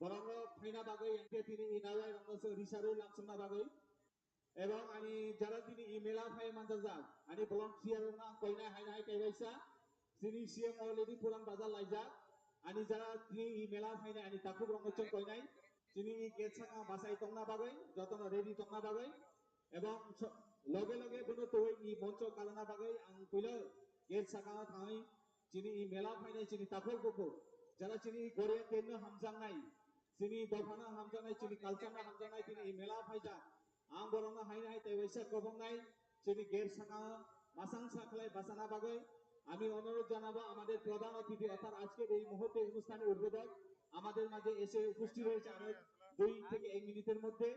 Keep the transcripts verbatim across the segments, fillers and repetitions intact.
Borokno phaina bagwi, ang khe tini i nalai rokno se risarwi lamsokna bagwi. Ebong ani jara tini i mela phai manjak jak, ani volunteer rokno ang koinai hai hai kaibaisa. Chini C M already puran bazar laijak. Ani jara tini i mela phainai ani takhuk rokno chwng koinai. Chini i gate saka bachai tongna bagwi, jotono ready tongna bagwi. Ebong so-, loge loge bono twi i moncho kalana bagwi ang puila gate saka o thangwi chini i mela phainai chini takhuk bukhuk. Jara chini i Goriya tenno hamjaknai. Chini dophano hamjaknai, chini culture no hamjaknai, tini i mela phaijak. Ang borokno haino hai tei waisa kobongnai, chini gate saka masang sa khlai bachana bagwi. আমি অনুরোধ জানাবো আমাদের প্রধান অতিথি অর্থাৎ আজকের এই মুহূর্তে অনুষ্ঠানের উদ্বোধক আমাদের মাঝে এসে উপস্থিত হয়েছে আরো দুই থেকে এক মিনিটের মধ্যে।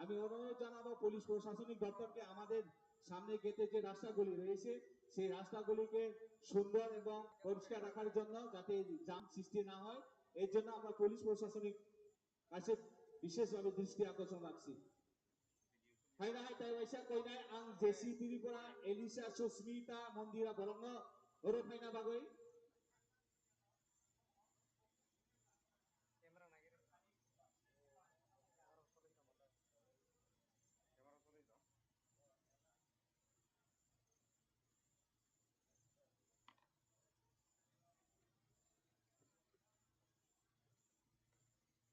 আমি অনুরোধ জানাবো পুলিশ প্রশাসনিক দপ্তরকে আমাদের সামনে গেটে যে রাস্তাগুলি রয়েছে সেই রাস্তাগুলিকে সুন্দর এবং পরিষ্কার রাখার জন্য, যাতে জাম সৃষ্টি না হয়, এর জন্য আমরা পুলিশ প্রশাসনিক কাছে বিশেষভাবে দৃষ্টি আকর্ষণ রাখছি। Haina hai tai waisa koinai ang J C Tripura, Elisha, Susmita, Mondira borokno oro phaina bagwi.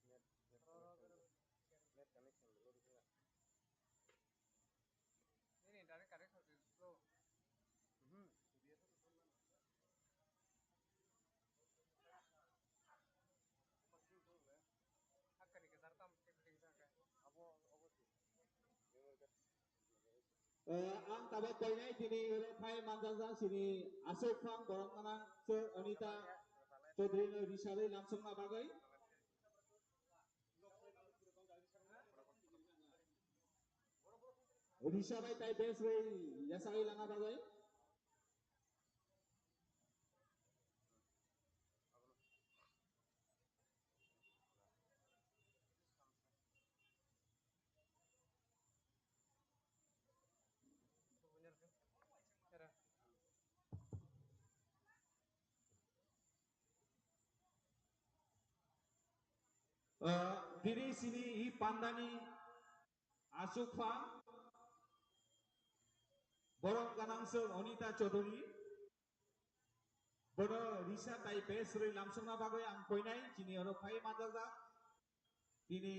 Net, net connection, net connection dulu di sini. Ini direct connection di slow. Mhm. Hakani ke sartam ke tingsa ke. Abo, abo sih. Eh, ang tabuk koinai tini oro phai manjak jak chini aswk phang borok gwnang se Anita Chaudhary no risarwi lamsokna bagwi. Risa bai tai best rwi yasai lana bagwi. Ah, dini sini i pandani aswk phang borok gwnang se Anita Chaudhary. Bono risa tai best rwi lamsokna bagwi ang koinai chini oro phai manjak jak. Tini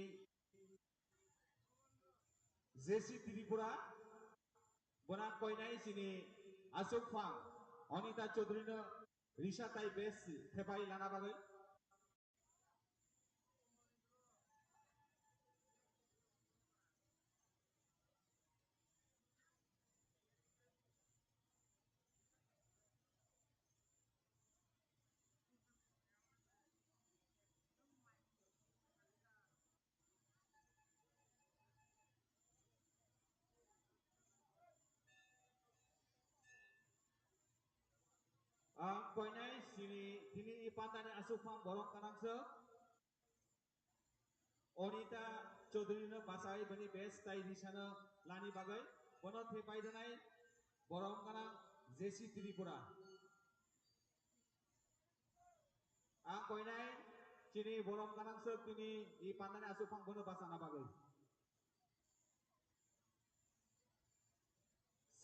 J C Tripura, bono ang koinai chini aswk phang Anita Chaudhary no risa tai best thepai lana bagwi. Ang koinai sini tini i pandani aswk phang borok gwnang se. Anita Chaudhary no bachai bini best tai risano lani bagwi bono thepai rwnai borok gwnang J C Tripura. Ang koinai chini borok gwnang se tini i pandani aswk phang bono bachana bagwi.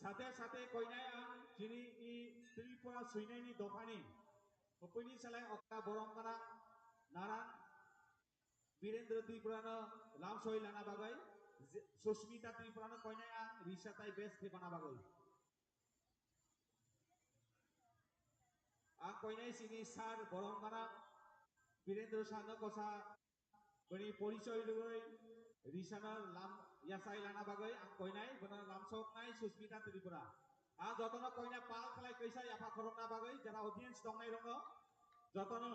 Sate sate koinai ang chini i Tripura swinai ni dophani hopini salai okra borok gwnang Naran Birendra Tripura no lamsoi lana bagwi, je-, Susmita Tripura no koinai ang risa tai best thepana bagwi. Ang koinai sini sir borok gwnang Birendra sir no kosa bini porichoi rwgwi risano lam yasai lana bagwi ang koinai bono lamsoknai Susmita Tripura. Ang jotono koinai pal khlai kaisa yapha khorokna bagwi jara audience tongnai rokno jotono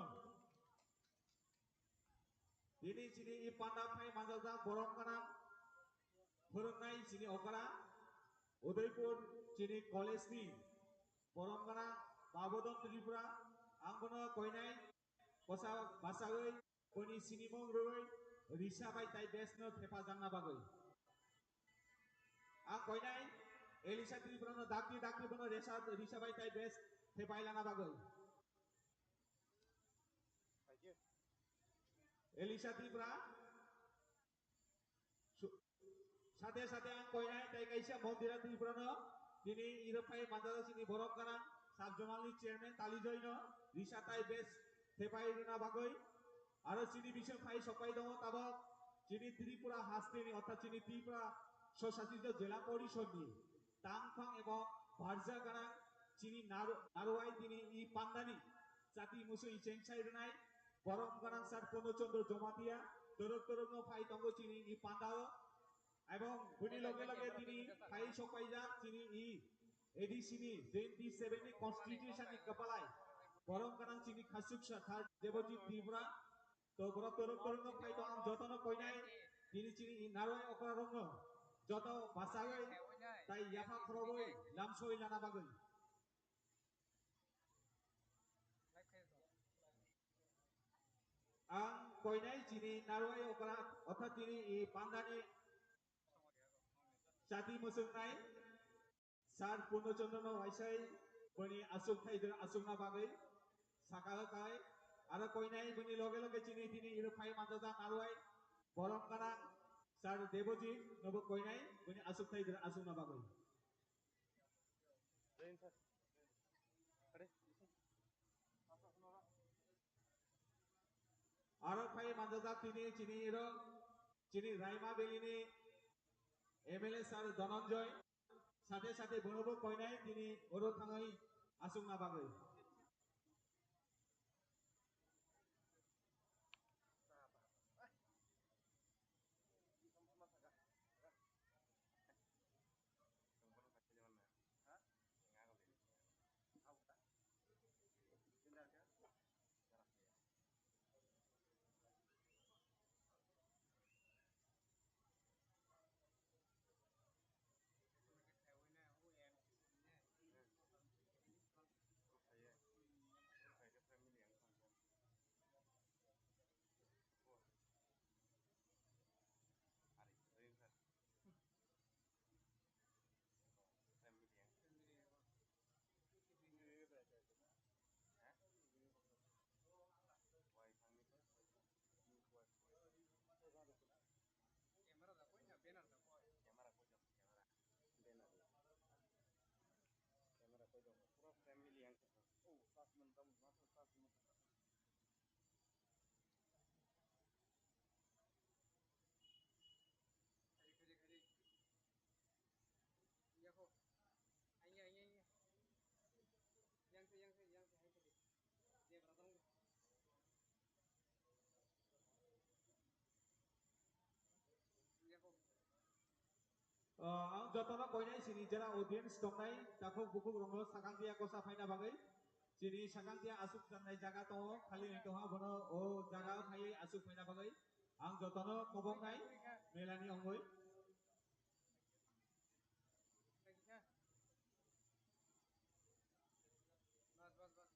Bini chini i panda phai manjajak borom gana phwrwngnai chini okra Udaipur chini college ni borom gana Babodon Tripura ang bono koinai kosa bachagwi bini sinimung rwgwi risa bai tai best no thepa jangna bagwi. Ang koinai Elisha Tripura no dakti dakti bono resa risa bai tai best thepai lana bagwi. Thank you. Elisha Tripura. Su-, sate sate ang koinai tai kaisa Mondira Tripura no tini iro phai manjak chini borok gana sub zonal ni chairman Talijoy no risa tai bes thepai rwna bagwi aro chini bising phai sopai tongo tabok chini Tripura hasteni orthat chini Tripura Swsasito Jela Porishod ni tangphang ebo barja gana chini naru-, naruai tini i pandani chati musui chengsai rwnai borom gana sar Purno Chandra Jamatia torok torok no phai tongo chini i pandao. Ebong bini loge loge tini phai sokpaijak chini i A D C ni twenty seven ni constitution ni kapalai borom gana chini khasuksa thar Debojit Tripura. To borok torok torok no phai tong ang joto no koinai tini chini i narwai okra rok no joto basagwi tai yapha khorogwi lamsoi lana bagwi. Ang koinai chini narwai okra otha tini i pandani chati muchungnai. Sir Purno Chandra no waisai bini asuk thai dwr asukna bagwi saka kai aro koinai bini loge loge chini tini iro phai manjajak narwai borom gana Sir Debojit nobo koinai bini asuk thai dwr asukna bagwi. Aro phai manjajak tini chini iro chini Raima Valley ni M L A Sir Dhananjay. Sate sate bonobo koinai tini oro thangwi aswkna bagwi. Camera da koi na, banner da koi? Camera koi jok, camera. Banner. Camera koi jok. Pura family yang. Oh, sas mentam, masuk sas mentam. Khaji, khaji, khaji. Yako. Anya, anya, anya. Yang se, yang se, yang se, yang se. Dia berapa tahun? Yako. Ah, ang jotono koinai sini jera audience tongnai takhuk bukhuk rokno sakang dia kosa phaina bagwi. Chini sakang dia asuk jangnai jaga tongo, khali ni tongo, bono o jaga phaiwi asuk phaina bagwi. Ang jotono koboknai melani ongoi. Bas, bas, bas.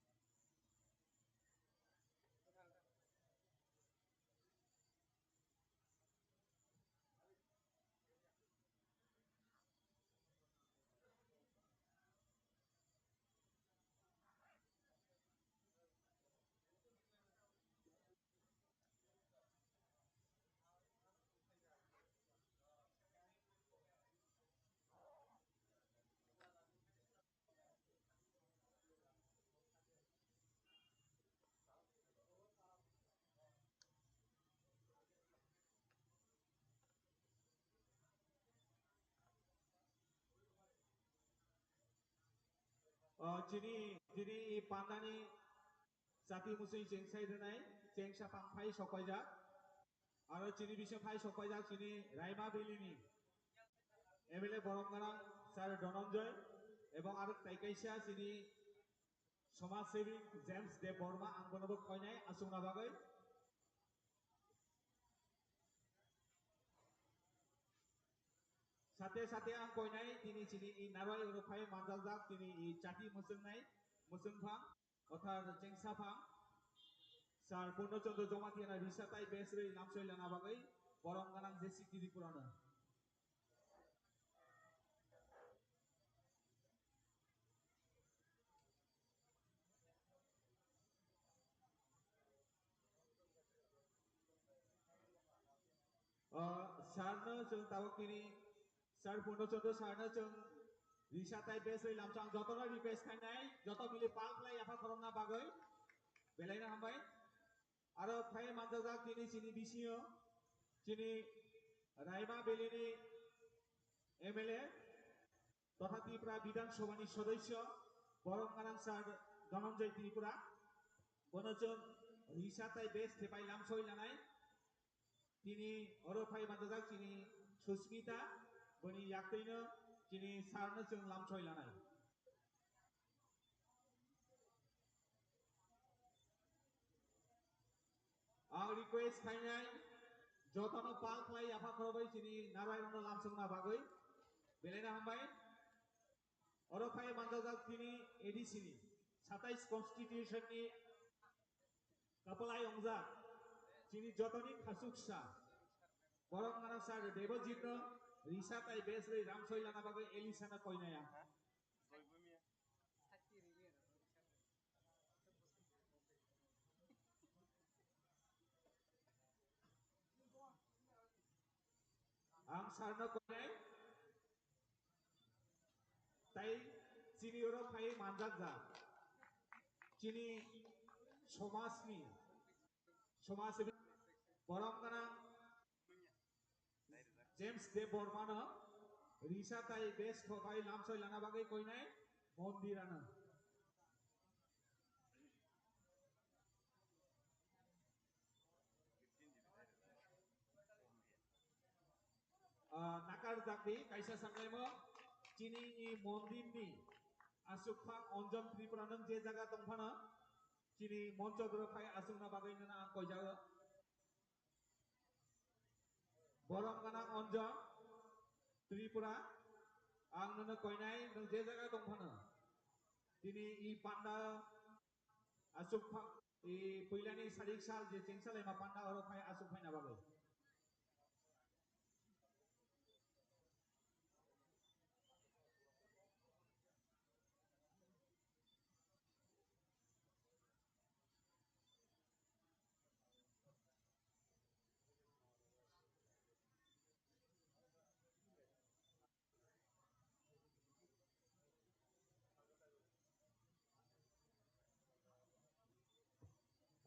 O, chini, chini i pandani chati musui chengsai rwnai, chengsa pang phai sokpaijak. Aro chini bising phai sokpaijak chini Raima Valley ni M L A borom gwnang Sir Dhananjay ebong aro tai kaisa chini somaj sebi James Deb Borma ang bono bo koinai aswkna bagwi. Sate sate ang koinai tini chini i narwai oro phai manjaljak tini i chati mwswngnai mwswngphang. Kothar chengsaphang Sir Purno Chandra Jamatia na risa tai besrwi lamsoi lana bagwi borom gwnang J C Tripura no. O, sir no chwng tabuk tini, sir Purno Chandra sir no chwng risa tai best ri lamchang jotono request khainai, joto mili pal khlai yapha khorokna bagwi. Belaino hambai. Aro phai manjajak tini chini bisingo, chini Raima Valley ni M L A, totha Tripura Bidhan Sabha ni sodosyo, borom gwnang sir Dhananjay Tripura, bono chwng risa tai best thepai lamsoi lanai. Tini oro phai manjajak chini Susmita, boni yaktwino chini sir no chwng lamsoi lanai. Ang request khainai, jotono pal khlai yapha khorokbai chini narwai rokno lamsokna bagwi. Belaino hambai. Oro phai manjajak tini A D C ni, satais constitution ni kapalai ongjak, chini jotoni khasuksa, borom gwnang sir Debojit no risa tai best ri lamsoi lana bagwi Elisa no koinai ang. Ang sir no koinai. Tai chini oro phai manjak jak. Chini somaj ni, somaj ni borom gwnang James Debbarma no risa tai best thobai lamsoi lana bagwi koinai mondir ano. Ah, nakar jakdi kaisa sanglaimo chini i mondir ni aswk phang Anjan Tripura nwng je jaga tongphano chini moncho doro phai aswkna bagwi nana ang koijago. Borom gwnang Anjan Tripura, ang nono koinai, nwng je jaga tongphano. Tini i panda aswk pha-, i puilani sarik sal je chengsa laima panda oro phai aswk phaina bagwi.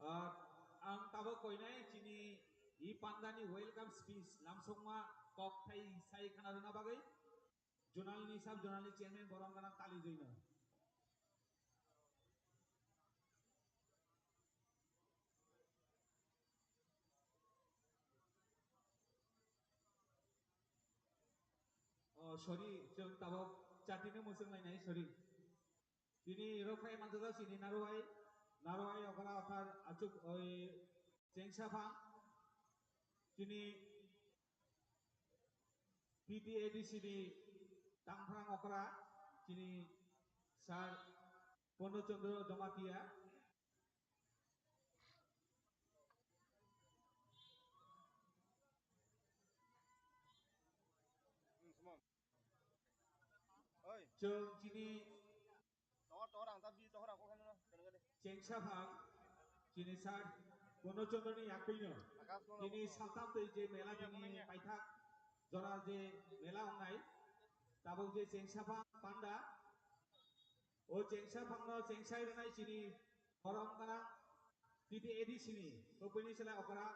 Ah, ang tabuk koinai chini i pandani welcome speech lamsokma kok thai sai khana rwna bagwi. Zonal ni sub zonal ni chairman borom gwnang tali joino. Oh, sorry, chwng tabuk chati no mwswk lainai, sorry. Tini rok phai manjak chini Narwai, Narwai okra othar achuk oi chengsa phang. Tini P T A D C ni tangphrang okra chini sir Purno Chandra Jamatia. Oi. Chwng chini Tohor, tohor, ang ta bi tohor, ang kok khaino, khaino, khaino. Chengsa phang, chini sir, Purno Chandra ni yaktwino. Akas no, tini no. Saltam twi je mela tini paithak, jora je mela ongnai. Tabuk je chengsa phang panda. O chengsa phang no chengsai rwnai chini borom gwnang T T A D C ni. O bini sela okra.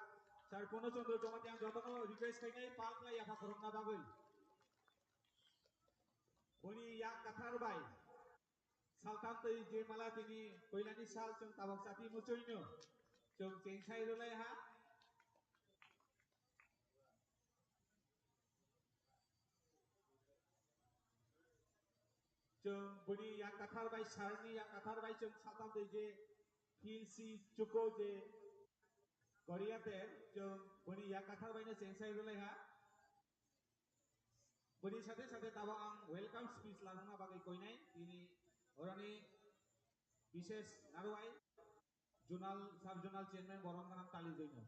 Sir Purno Chandra Jamatia ang jotono request khainai, pal khlai yapha khorokna bagwi. Boni yak kathar bai. Saltam twi je mala tini puilani sal chwng tabuk chati muchungno chwng chengsai rwlai ha. Chwng bini yak kathar bai, sir ni yak kathar bai chwng saltam twi je phil si chuko je Korea ter chwng bini yak kathar bai no chengsai rwlai ha. Bini sate sate tabuk ang welcome speech lanakna bagwi koinai tini oroni bishes Narwai zonal, sub zonal chairman borom gwnang tali joino.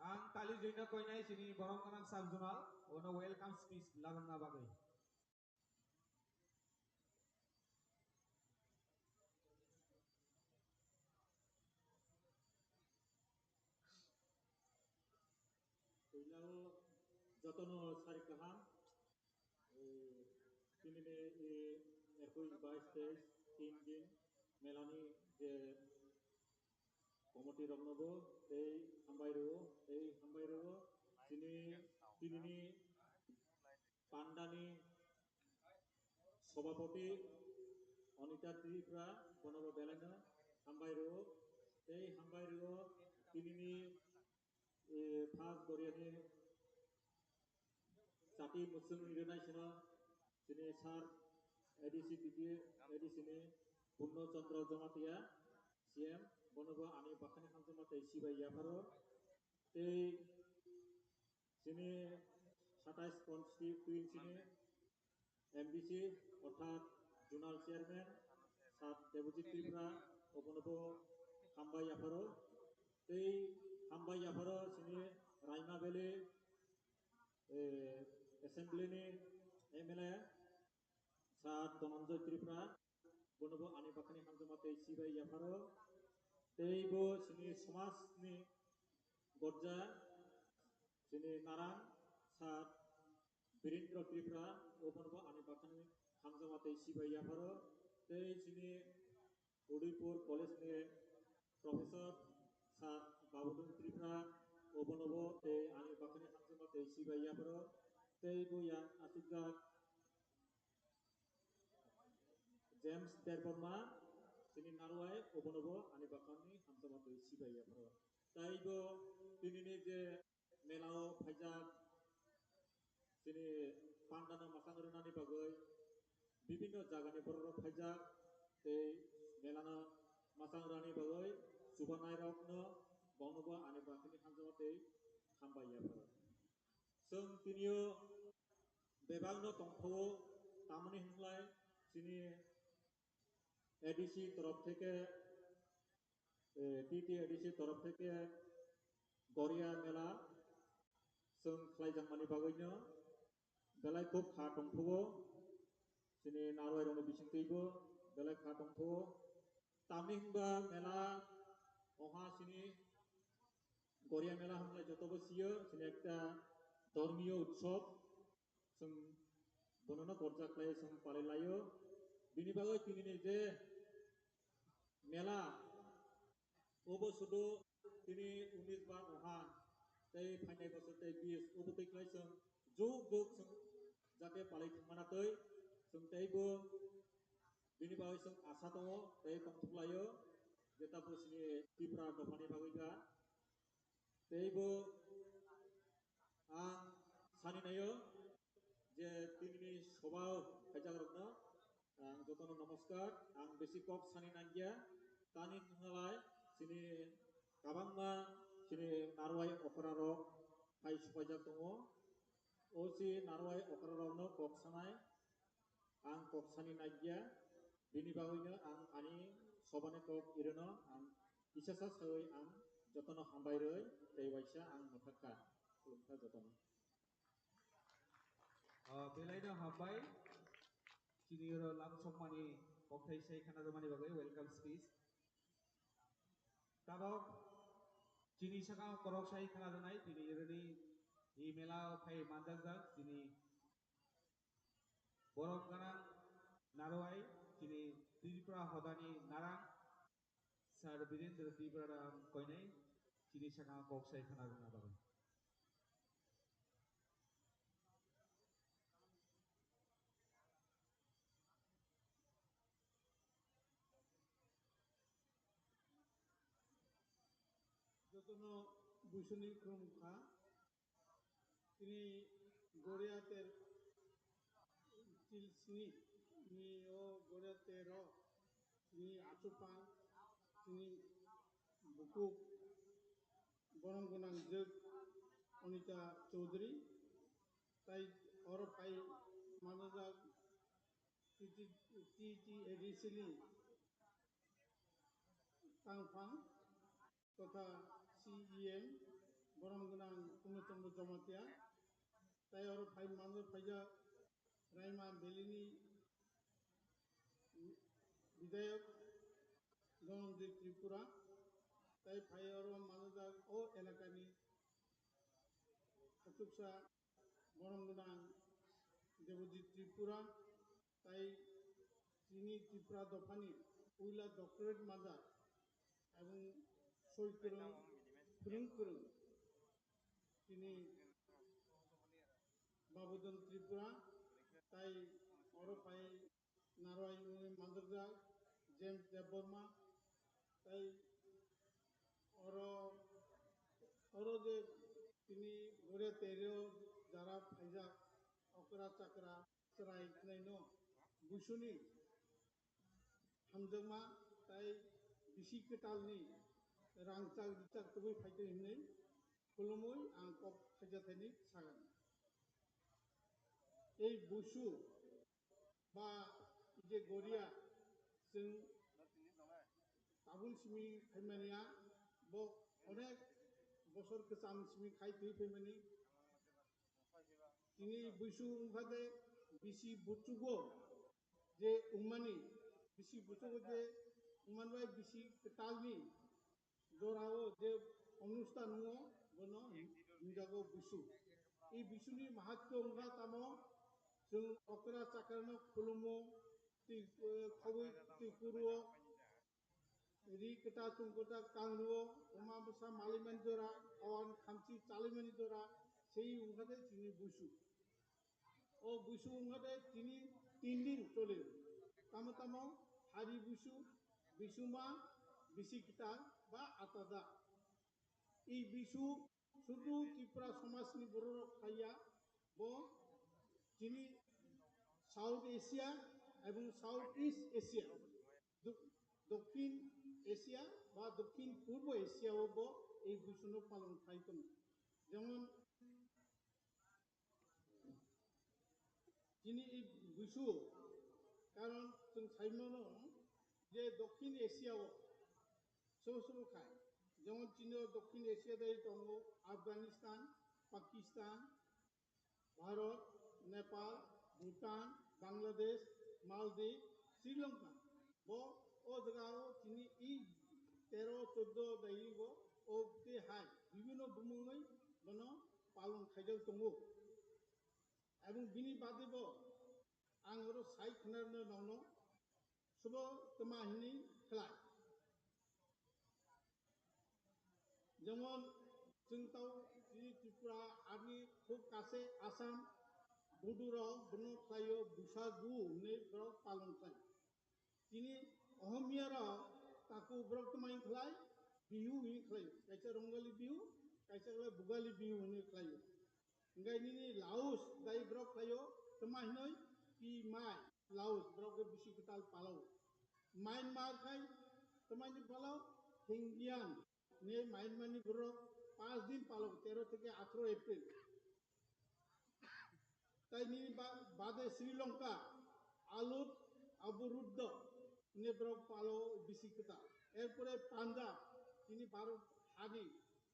Ang tali joino koinai chini borom gwnang sub zonal, ono welcome speech lanakna bagwi. Jotono sari kaham, eh, tinini, eh, ekush, bais, teis, tin din melani je committee roknobo tei hambai rwo, tei hambai rwo chini, tinini pandani sobhapoti Anita Tripura, bonobo belaino hambai rwo, tei hambai rwo tinini, eh, first Goriani chati muchungni rwnaisino chini sir A D C T T, A D C ni Purno Chandra Jamatia, C M, bonobo ani bakhani hamjakma tei sibai yapharo. Tei chini satais constituency ni M D C orthat zonal chairman sir Debojit Tripura, obonobo hambai yapharo. Tei hambai yapharo chini Raima Valley, eh, assembly ni M L A sir Dhananjay Tripura, bonobo ani bakhani hamjakma tei sibai yapharo. Tei bo chini somaj ni gorja, chini narang sir Birendra Tripura, obonobo ani bakhani hamjakma tei sibai yapharo. Tei chini Udaipur College ni Professor sir Babudun Tripura, obonobo tei ani bakhani hamjakma tei sibai yapharo. Tei bo yang achukjak James Debbarma, chini Narwai, obonobo ani bakhani hamjakma tei sibai yapharo. Tei bo tinini je melao phaijak, chini pandano mwchang rwnani bagwi bibinno jagani bororok phaijak tei melano mwchang rwnani bagwi chubanairokno bonobo ani bakhani hamjakma tei hambai yapharo. Chwng tinio bebakno tongphuru, tamoni hwnlai chini A D C torof theke, eh, T T A D C torof theke Goria mela chwng khlaijakmani bagwino belai khub kha tongphuru, chini Narwai rokni bisingtwibo belai kha tongphuru. Tamni hwnba mela oha chini Goria mela hwnlai jotobo sio, chini ekta dhormiyo utsob, chwng bonono gorja khlai chwng palai laio. Bini bagwi tinini je mela, obo sudu tini unis ba oha tei phainai bosor tei bis obo tei khlai chwng juk juk chwng jate palai thwngmana tei chwng teibo bini bagwi chwng asa tongo tei tongthok laio, jeta bo chini Tripura dophani bagwi ba. Teibo ang sani naio je tinini sobao khaijakrokno ang jotono namaskar, ang besi kok sani nangya, tani hwnalai chini kabangma chini Narwai okrarok phai supaijak tongo, o si Narwai okrarokno kok sanai, ang kok sani nangya, bini bagwino ang ani sobani kok irwino ang kisasa sawi ang jotono hambai rwi tei waisa ang mwthakha, khulumkha jotono. Ah, belaino hambai, chini oro lamsokmani kokthai sai khana rwmani bagwi welcome speech. Tabok chini sakao korok sai khana rwnai, tini irwini i mela phai manjakjak, chini borom gwnang Narwai, chini Tripura hodani narang, Sir Birendra Tripura ang koinai, chini sakao kok sai khana rwna bagwi. Jotono buisoni khulumkha. Tini Goria ter til sini ni o Goria tero ni achupang tini bukuk borom gwnang jwk Anita Chaudhary tai oro phai manajak T T, T T A D C ni tangphang totha C E M borom gwnang Purno Chandra Jamatia, tai oro phai manjak phaijak Raima Valley ni Bidhayok Dhananjay Tripura, tai phai oro manjak o elakani achuksa borom gwnang Debojit Tripura, tai chini Tripura dophani puila doctorate manjak, aboni soi kwrwng, kwrwng kwrwng chini Babudon Tripura, tai oro phai Narwai wngwi manjakjak James Debbarma, tai oro, oro je tini Goria Terio jara phaijak okra chakra chwrai khwlaino Buisuni hamjakma tai bisi kwtalni rangchak richak tubui phaitwi hinwi khulumui ang kok khaijathaini sagan. Ei Buisu ba je Goria chwng tabuk simi phaimani ya, bo onek bosor kwcham simi khai twi phaimani. Tini Buisu wngkha de bisi buchugo je wngmani, bisi buchugo je wngmani bai bisi kwtalni jorao je onusthan wngo, bono himjago Buisu. I Buisuni mahatyo wngkha tamo, chwng okra chakrano khulumo, twi, eh, khobwi twi kuruo, ri kwta, chwng kwta, kangruo, buma bwsa malimani jora, awan khamchi chalimani jora, sei wngkha de chini Buisu. O Buisu wngkha de tini tin din chole. Tamo tamo hari Buisu, Bisuma, Bisi Kwtal ba Atada. I Buisu sudu Tripura somajni bororok khaiya, bo chini South Asia ebong South East Asia, do-, Dokhin Asia ba Dokhin Purbo Asia o bo ei Buisuno palon khai tongo. Jemon Chini i Buisu, karon chwng saimano je Dokhin Asia o sobo sobo khai, jemon chini o Dokhin Asia dai tongo Afghanistan, Pakistan, Bharat, Nepal, Bhutan, Bangladesh, Maldives, Sri Lanka. Bo o jaga o chini i tero choddo dai bo o te hai bibhinno bumungwi bono palon khaijak tongo. Ebong bini bade bo ang oro sai khwnarwno nongno subo tma hinwi khlai. Jemon chwng tau chini Tripura ani khub kase Assam, Bodo rok bono khlaio Busagu hinwi borok palon khlai. Tini Ohomia rok taku borok tma hinwi khlai, Bihu hinwi khlai. Kaisa Rongali Bihu, kaisa khlai Bugali Bihu hinwi khlaio. Hingke nini Laos dai borok khlaio, tma hinoi Pi Mai, Laos borok ke bisi kwtal palao. Myanmar khai tma hinoi palao, Hingyan ne Myanmar ni borok pas din palao, tero theke atharo April. Tai nini ba-, bade Sri Lanka, Alut, Abu Ruddo, ne borok palo bisi kwtal. Erpore Punjab, tini Bharat hani,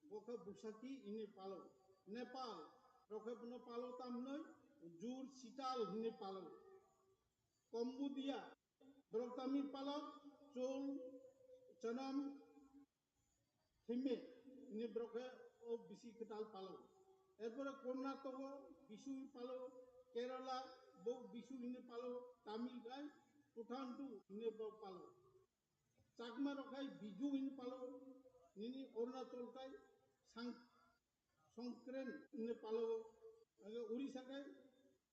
bokha Busaki ini palo. Nepal, rokhe bono palo tamnoi, Jur Sital hini palo. Cambodia, borok tami palo, Chol, Chanam, Hime, hini borok khe o bisi kwtal palo. Erpore Karnataka o bisu palo, Kerala bo bisu hini palo, Tamil bai Puthandu hini bo palo. Chakma rok khai Biju hini palo, nini Arunachal khai Sang-, Songkran hini palo, age Orissa khai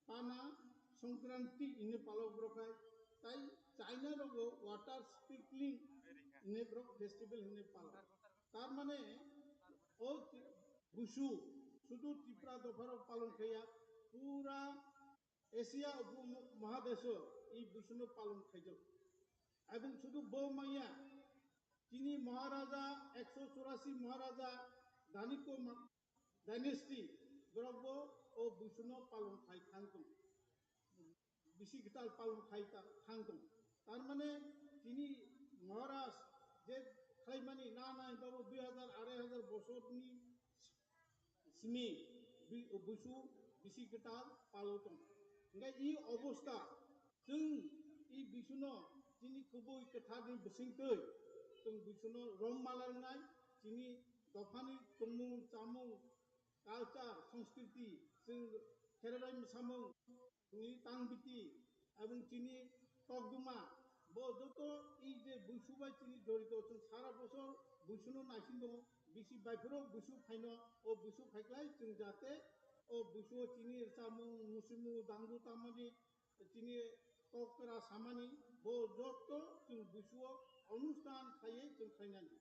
Pana Songkranti hini palo borok hai, tai China rogo water sprinkling hini borok festival hini palo. Tar mane o Busu sudu Tripura dopharo palon khaiya, pura Asia upo-, mahadeso i Busuno palon khaijak. Ebong sudu bo maya, chini Maharaja, ekso churasi Maharaja, Daniko ma-, dynasty, borok bo o Busuno palon khai thang tong. Bisi kwtal palon khai ta-, thang tong. Tar mane tini Maharaj je khlaimani na nai babu dui hajar, arai hajar bosorni simi bi-, Busu bisi kwtal palo tong. Hingke i obostha chwng i Busuno chini kubui kwtharni bisingtwi chwng Busuno rom malarnai chini dophani tongmung chamung culture, sanskriti, chwng Kherebai mwsamung, chini tangbiti, ebong chini tokduma, bo joto ei je buisu bai chini jorito, chwng sara bosor buisuno naising tongo, bisi baiphoro buisu phaino, o buisu phaiklai chwng jate o buisuo chini rwchapmung, musimung, dangdu tamani, chini kok kwra samani, bo joto chwng buisuo onusthan khaiwi chwng khlainani.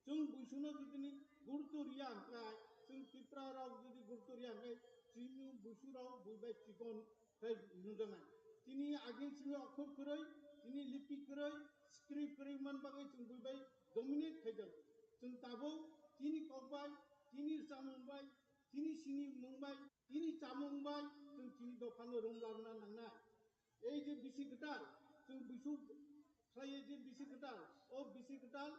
Chwng buisuno jodi ni gurutto riya hwnkhe, chwng Tripura rok jodi gurutto riya hwnkhe, chini buisu rok bui bai chikon khe nungjaknai. Chini agin simi okhor kwrwi, chini lipi kwrwi, script kwrwi man bagwi chwng bui bai dominate khaijak. Chwng tabuk chini kok bai, chini rwchapmung bai, chini sinimung bai, chini chamung bai chwng chini dophano rwng larwna nangnai. Ei je bisi kwtal, chwng buisu khlaiwi je bisi kwtal, o bisi kwtal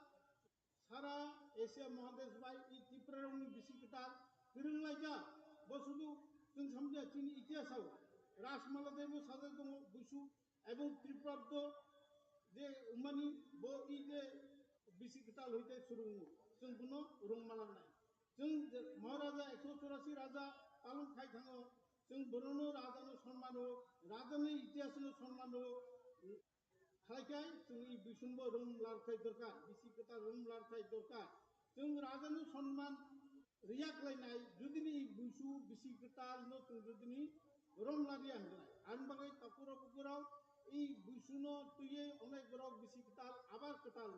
sara Asia Mahadesh bai i Tripura rokni bisi kwtal kwrwng laijak. Bo sudu chwng samjak chini itihasao Rajmala debo sajak tongo buisu ebong Tripura do je umani bo i je bisi kwtal hoite surungo chwng bono rwng malanai. Chwng je Maharaja ekso churasi raja palong khai thango, chwng bonono rajano sonman rwo, rajani itihasno sonman rwo. Khlaikhai chwng i buisungbo rwng larthai dorkar, bisi kwtal rwng larthai dorkar. Chwng rajano sonman riya khlainai, judini i buisu bisi kwtalno chwng judini rwng lariya hwnkhlai. Ani bagwi takhurok bukurok i buisuno twiwi onek borok bisi kwtal, abar kwtal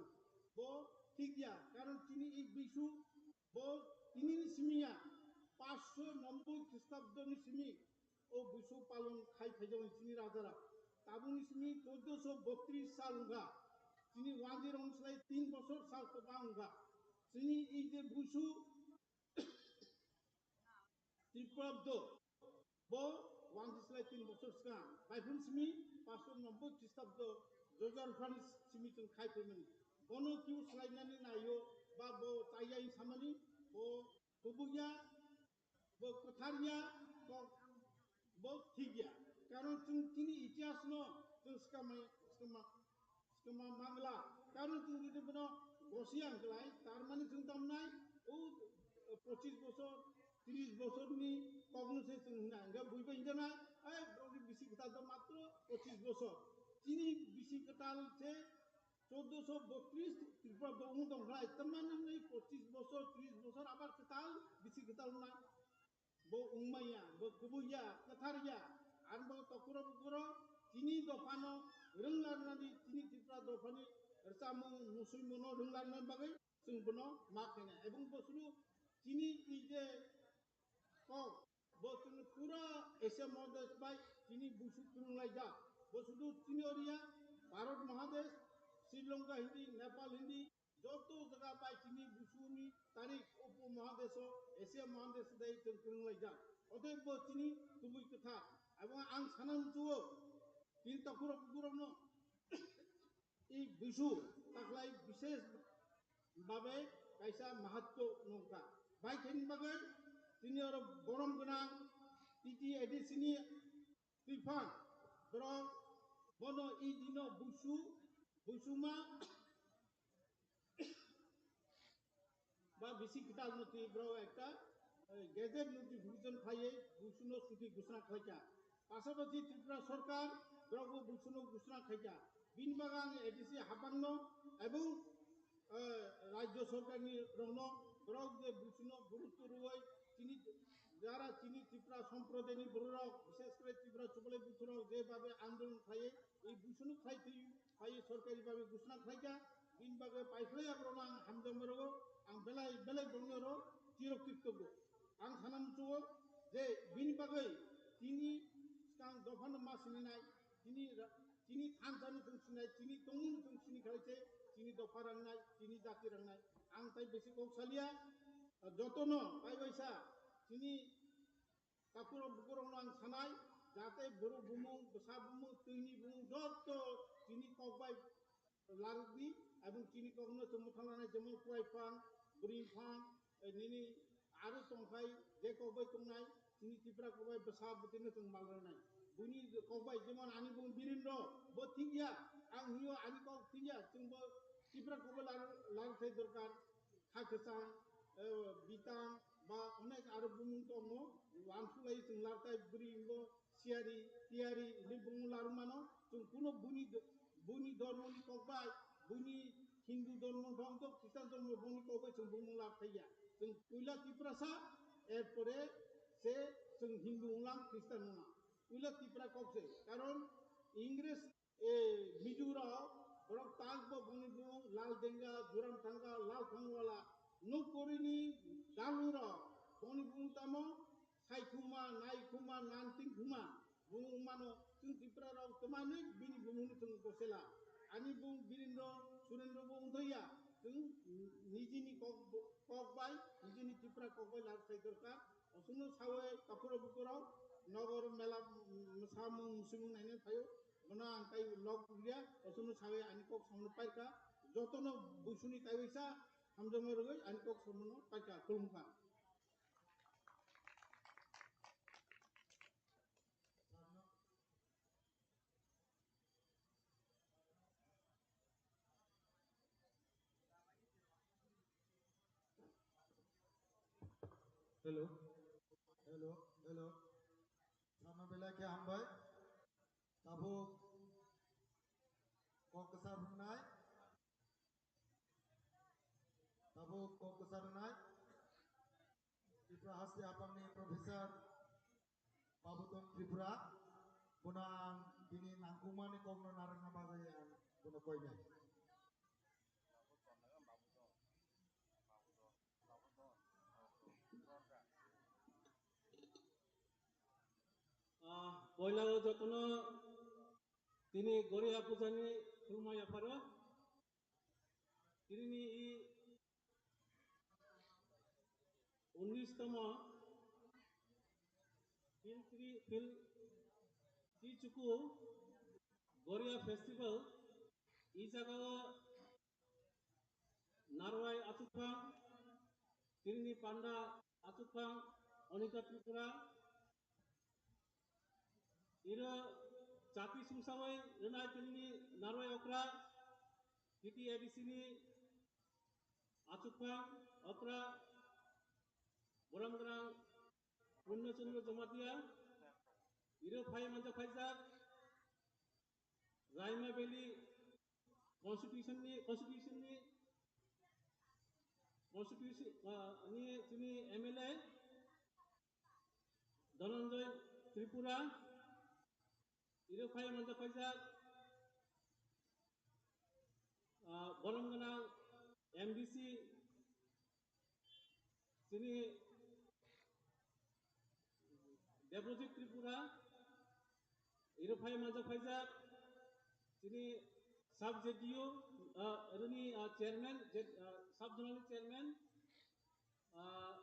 bo thik ya, karon chini i buisu bo tinini simi ya, paanch sho nobboi Khristabdoni simi o buisu palon khai phaijakni chini rajarok. Tabukni simi chaudoso botris sal wngkha. Chini wanjwi rong slai tin bosor sal kwbang wngkha. Chini ei je buisu Tripurabdo bo wanjwi slai tin bosor swkang. Baiphung simi paanch sho nobboi Khristabdo Jojar phani simi chwng khai phaimani. Bono kiu slainani naio ba bo chaya wng samani bo kubukya, bo kwtharya, bo, bo thikya. Karon chwng chini itihasno chwng swkama, swkama, swkama mangla. Karon chwng jodi bono gosiya hwnkhlai, tar mani chwng tamnai, o, pochis bosor, tris bosorni kokno se chwng hwnna. Hwnkhe buibai hwnjanai, "Ai, borokni bisi kwtal do matro pochis bosor." Chini bisi kwtal se Chaudoso botris Tripura dongmung tongkhlai, tamani hwnwi pochis bosor, tris bosor abar kwtal, bisi kwtal wngnai. Bo wngmaya, bo kubuya, kwtharya, ang bo tokuro bukuro, chini dophano rwnglarnani, chini Tripura dophani rwchapmung, musuimuno rwnglarnani bagwi chwng bono ma khaina. Ebong bo sulu chini ei je kok, bo chwng pura Asia Mahadesh bai chini busu kwrwng laijak. Bo sudu chini oriya Bharat Mahadesh, Sri Lanka hindi, Nepal hindi, joto jaga bai chini busuni tarik upo Mahadesh o, Asia Mahadesh dai chwng kwrwng laijak. Otei bo chini tubui kwthar. Abo ang sana muchuo, chini takhurok bukurokno i busu taklai bishes babe kaisa mahatto nongkha. Bai khaini bagwi chini oro borom gwnang T T A D C ni twiphang borok bono i dino busu, busuma ba bisi kwtal no twi borok ekta, eh, gazette notification phaiwi busuno chuti ghosna khlaikha. Pasapasi Tripura Sarkar borokbo busuno ghosna khaikha. Bini bagwi ang A D C habangno ebong, eh, Rajya Sarkarni rokno borok je busuno gurutto rwui chini jara chini Tripura somprodayni bororok, bishes kore Tripura chubalai buthurok je babe andolon khlaiwi, ei busuno khlai twi phaiwi sorkari babe ghosna khlaikha. Bini bagwi paikhlai aborokno ang hamjakma rwo, ang belai belai bongni oro chirokritogwo. Ang sana muchugo je bini bagwi chini swkang dophano ma sininai, chini ra-, chini thansa no chwng sinai, chini tongmung no chwng sini khalai se chini dopha rangnai, chini jati rangnai. Ang tai besi kok salia, jotono bai baisa chini takhurok bukurokno ang sanai, jate borok bumung, bwsa bumung, twini bumung joto chini kok bai larwkdi, ebong chini kokno chwng mwthang lanai, jemon kuai phang, bwrwi phang, eh, nini aro tongphai, je kok bai tongnai, chini Tripura kok bai bwsa bwtwino chwng mal rwnai. Buini kok bai jemon ani bung Birendra, bo thik ya, ang hwnyo ani kok thik ya, chwngbo Tripura kok bai lar-, larwthai dorkar, kha kwchang, eh, bitang, ba onek aro bumung tongo, wansuk lai chwng lartai bwrwi wngbo siyari tiyari hinwi bumung larwk mano. Chwng kuno buini do-, buini dormoni kok bai, buini Hindu dormo bongdo, Khristan dormo bongni kok bai chwng bumung larthaiya. Chwng puila Tiprasa, erpore se chwng Hindu wnglang, Khristan wnglang. Puila Tipra kok se, karon Ingres E, Mizo rok, borok tak bo boni bumung Lal Denga, Joram Thanga, Lal Thangwala, Nokori ni Galu rok, boni bumung tamo, Saikhuma, Naikhuma, Nantingkhuma, bumung mano, chwng Tipra rok twmani bini bumung ni chwng bosela. Ani bumung Birendra, Surendra bo wngthokya, chwng nijini kok, kok bai, nijini Tipra kok bai lal sai dorkar. Osuno sawi kaphura bukurok, nogor mela, mm, samung, musimung naina phaio. Bono ang tai log ya, osuno sawi ani kok samno paika, jotono busuni taiwisa hamjama rwgwi ani kok samno paika, khulumkha. Hello. Hello, hello. Sama belai khe hambai. Tabuk kok kwsa rwnai. Tabuk kok kwsa rwnai. Tripura Haste Aphangni Professor Babutong Tripura. Bono ang bini nangkukmani kokno narwkna bagwi ang bono koinai. Ah, poila o jotono tini Goria puja ni khulumma yapharo. Tini ni i unnish tomo Phil Tri-, Phil Trichuku Goria Festival i jaga o Narwai achukphang, tini ni panda achukphang, Onika Tripura, iro chati sumsawai rwnai tini ni Narwai okra, T T A D C ni achukphang, okra, borom gwnang, Purno Chandra Jamatia, iro phai manjak phaijak, Raima Valley constitution ni, constitution ni, constitution, ah, ni chini M L A Dhananjay Tripura, iro phai manjak phaijak, ah, borom gwnang M D C chini Debrojit Tripura, iro phai manjak phaijak, chini sub Z D O, ah, roni, ah, chairman, Z-, ah, sub zonal chairman, ah,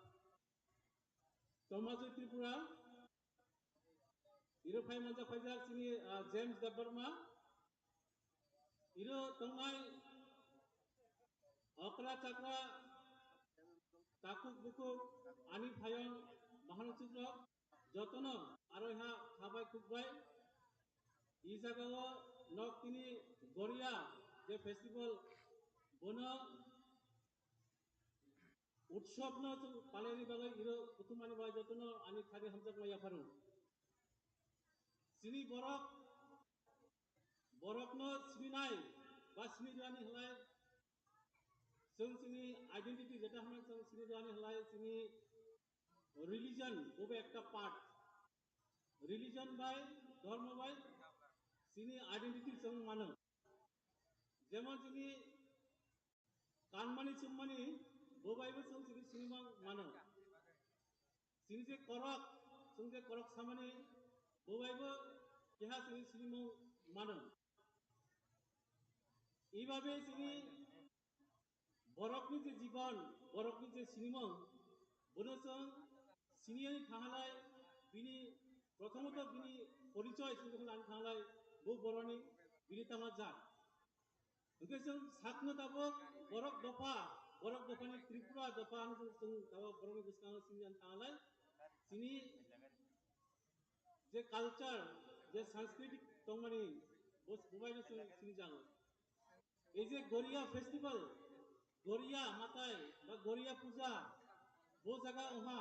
Tomajoi Tripura, iro phai manjak phaijak chini, ah, James Debbarma, iro tongnai okra chakra, takuk bukuk, ani phayong, mahanachuk rok, jotono aroi ha khabai khukbai. I jaga o nok tini Goria je festival bono utsob no chwng palaini bagwi iro kuthumani bagwi jotono ani thani hamjakma yapharo. Chini borok, borokno sininai ba sini rwani halai chwng chini identity jeta hwnwi chwng sini rwani halai chini religion bobo ekta part. Religion bai, dhormo bai chini identity chwng mano. Jemon chini kanmani chumani bo bai bo chwng chini sinimung mano. Chini je korok, chwng je korok samani bo bai bo keha chini sinimung mano. Ibabe chini borokni je jibon, borokni je sinimung, bono chwng siniyani thanglai bini, prothomoto bini porichoy chwng jokhon lani thanglai bo boroni bini tama jat. Hwnkhe chwng sakno tabuk borok dopha, borok dophani Tripura dopha hwnwi chwng, chwng tabuk borokni bwskango siniyan thanglai. Chini je culture, je sanskritik tongmani, bo-, bobaino chwng sinijago. Ei je Goria festival, Goria matai ba Goria puja, Bo jaga oha,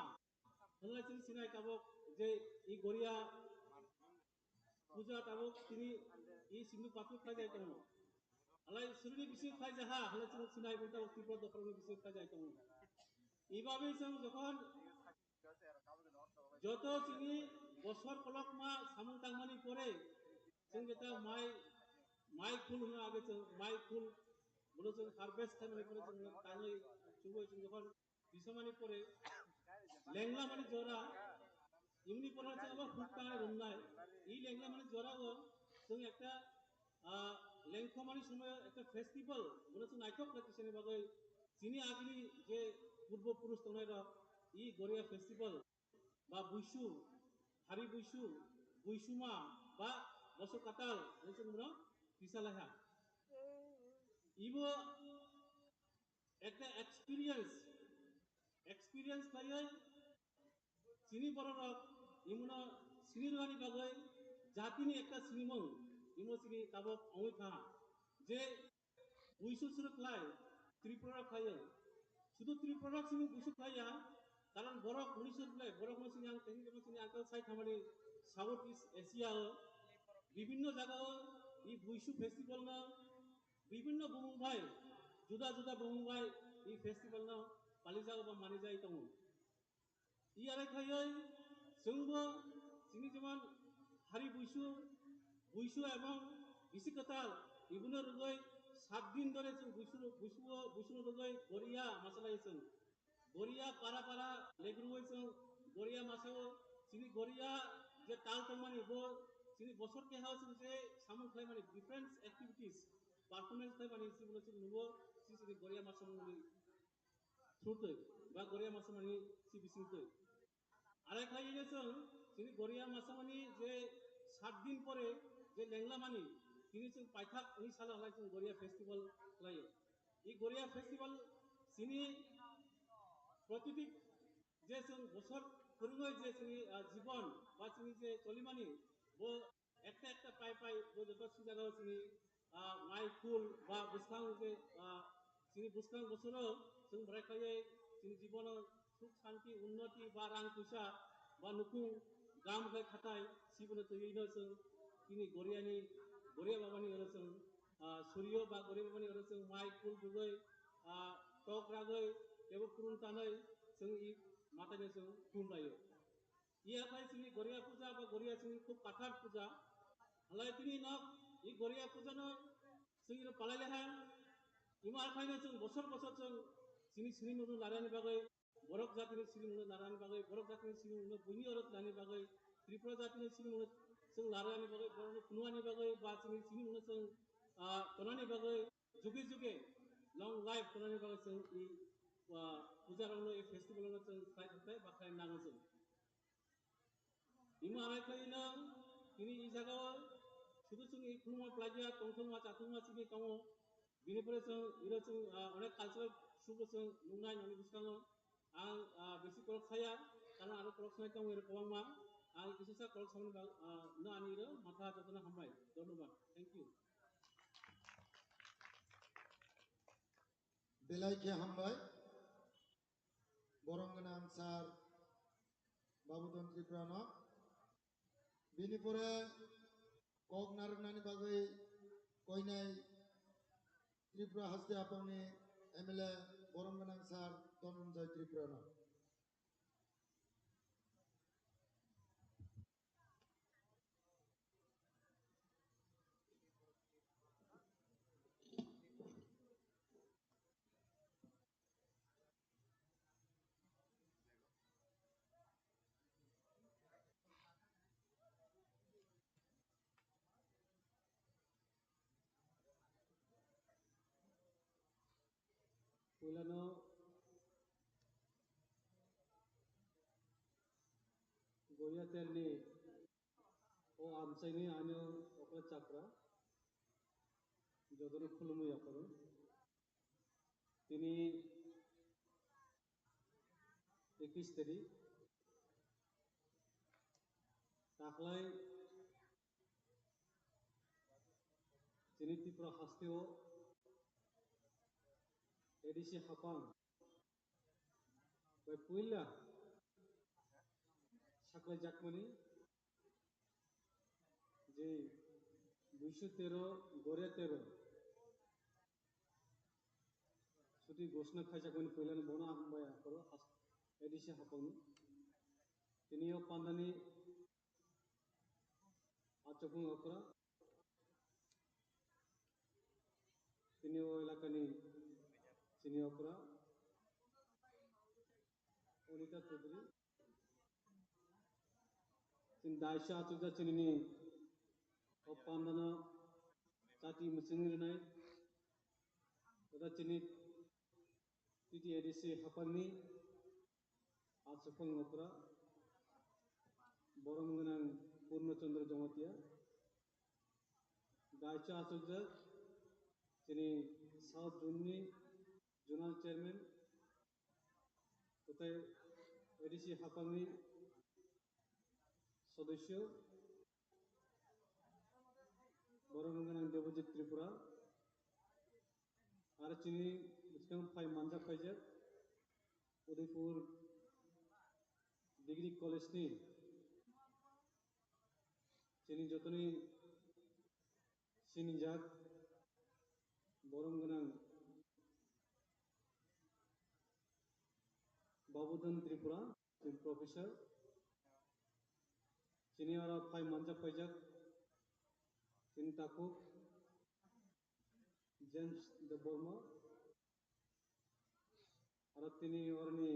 hwnlai chwng sinai tabok je i Goria puja tabok tini i Sindhu pathor khlai jai tongo. Halai surini bisingo khlai jaha, halai chwng sinai bo tabok Tripura dopharokni bisingo khlai jai tongo. Ibabe chwng jokhon joto chini bosor kolokma samung tangmani pore, chwng jeta mai, mai khul hwno age chwng mai khul, bono chwng harvest khaimani pore chwng tangwi chubui chwng jokhon bisamani pore lenglamani jora, imni pore chwng abo huk tangwi rumnai. I lenglamani jora o chwng ekta, ah, lengkhomani somoy ekta festival, bono chwng naithok khlai tisani bagwi chini agini je purbo purush tongnai rok i Goria festival ba buisu, hari buisu, buisuma ba bosor katal hinwi chwng bono tisa laiha. Ibo ekta experience, experience khlaiwi chini bororok imono sini rwani bagwi jatini ekta sinimung imo chini tabok ongwi kha je buisu suru khlai Tripura rok khlaiwi. Sudu Tripura rok sini buisu khlaiya, karon borok buisu khlai, borok no sini ang tengri sini angkal sai thamani South East Asia o bibhinno jaga o i buisu festival no bibhinno bumung bai, juda juda bumung bai i festival no palijago ba manijai tongo. Iyare khaioi chwngbo chini jemon hari buisu, buisu ebong bisi kwtal ibuno rwgoi sat din dore chwng buisu, buisu, buisuno rwgoi Goria masalai chwng. Goria para para legrui chwng Goria masao chini Goria je tal tongmani bo chini bosor keha chwng je samung khlaimani different activities performance khlaimani chwngno chwng nugo chini Goria masamani through twi ba Goria masamani si bising twi. Are khlaiwi chwng chini Goria masamani je sat din pore je lenglamani tini chwng paithak ni salo halai chwng Goria festival khlaio. I Goria festival chini protiti je chwng bosor kwrwngwi je chini, ah, jibon ba chini je cholimani bo ekta ekta pai pai bo joto sijagao chini, ah, mai phul ba bwskang je, ah, chini bwskang bosoro chwng bwrai khlaiwi chini jibono suk santi unnoti ba rang puisa ba nukung gam khlai khatai sibono twiwi no chwng chini Goriani, Goria babani oro chwng, ah, surio ba Goria babani oro chwng mai phul rwgwi, ah, tok ragwi tebo kurung tanwi chwng i mathaino chwng khum laio. Iya khai chini Goria puja ba Goria chini khub kathar puja. Halai tini nok i Goria puja no chini ro palai leha. Ima khai no chwng bosor bosor chwng chini sini munu larani bagwi, borok jati no sini munu larani bagwi, borok jati no sini munu buini orot lani bagwi, Tripura jati no sini munu chwng larani bagwi, borok no kunuani bagwi ba chini sini munu chwng, ah, tonani bagwi juge juge long life tonani bagwi chwng i, ah, puja rok no i festival no chwng khai thangtai ba khai nango chwng. Imo arai khlai no tini i jaga o sudu chwng i khuluma plagia tongthokma chathokma chini tongo. Bini pore chwng iro chwng, ah, onek cultural show bo chwng nungnai nini bwskango. Ang, ah, bisi korok saya, karon aro korok sanai tongo iro kwbangma. Ang kisa sa korok samani bag, ah, no ani iro matha jotono hambai. Dhonnobad. Thank you. Belai khe hambai. Borom gwnang sir Babudon Tripura no. Bini pore kok narwknani bagwi koinai Tripura haste aphangni M L A borom gwnang sir Dhananjay Tripura no. Puilano Goria telni o amchaini ano okra chakra jotono khulumwi yapharo. Tini ekis tarik taklai chini Tripura hasteo A D C hapang bai puila saklaijakmani je duiso tero Goria tero chuti ghoshna khaijakmani puilano bono ang hambai aphuru has-, A D C haphangni. Tini o pandani achukung okra. Tini o elakani chini okra Onita Chaudhary. Chini daisa achukjak chinini o pandano chati mwchwngwi rwnai. Tata chini T T A D C haphangni achuphang okra borom gwnang Purno Chandra Jamatia. Daisa achukjak chini South Zone ni Zonal Chairman tei A D C haphangni sodosyo, borom gwnang Debojit Tripura, aro chini bwskang phai manjak paijak Udaipur Degree College ni chini jotoni sinijak borom gwnang Babudhan Tripura, chini professor, chini oro phai manjak paijak, chini takhuk James Debbarma, aro tini oroni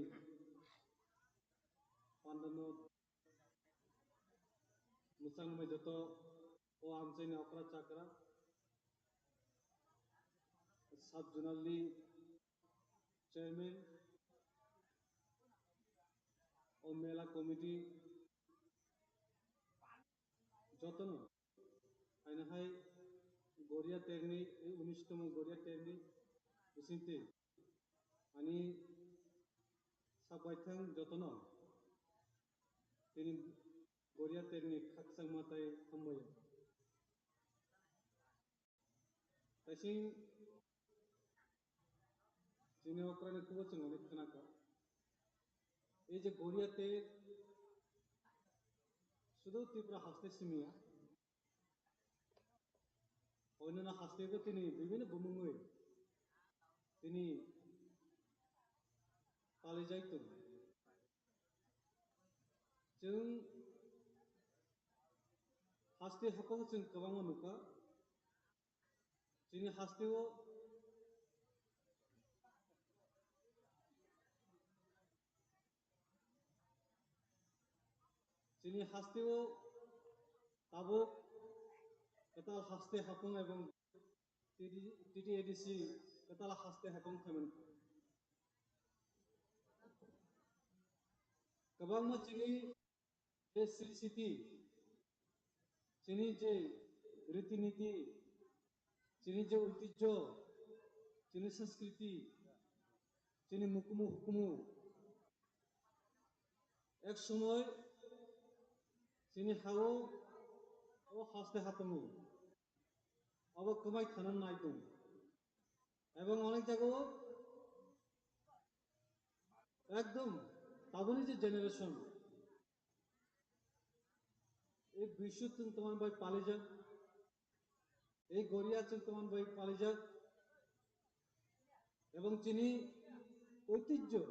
pandano mwchangmai joto o amchaini okra chakra, sub zonal ni chairman, o mela committee jotono, haino hai Goria terni, unishtomo Goria terni bisingtwi ani sabaithang jotono tini Goria terni khakchangma tai hambai. Kaising chini okrani kubo chwng onek khwnakha. Ei je Goria ter sudu Tripura haste simiya. Oinana haste ko tini bibhinno bumungwi tini palijai tongo. Chwng haste haphang chwng kwbangma nukha. Chini hasteo, chini hasteo tabuk kwtal haste haphang ebong T T A D C kwtal haste haphang khaimani. Kwbangma chini je sri siti, chini je riti niti, chini je oitijjo, chini sanskriti, chini mukumu hukumu, ek somoi chini hao o haste haphang o abo kwmai thana nai tongo. Ebong onek jaga o ekdom taboni je generation, ei bishu chwng tomon bai palijak, ei Goria chwng tomon bai palijak, ebong chini oitijjo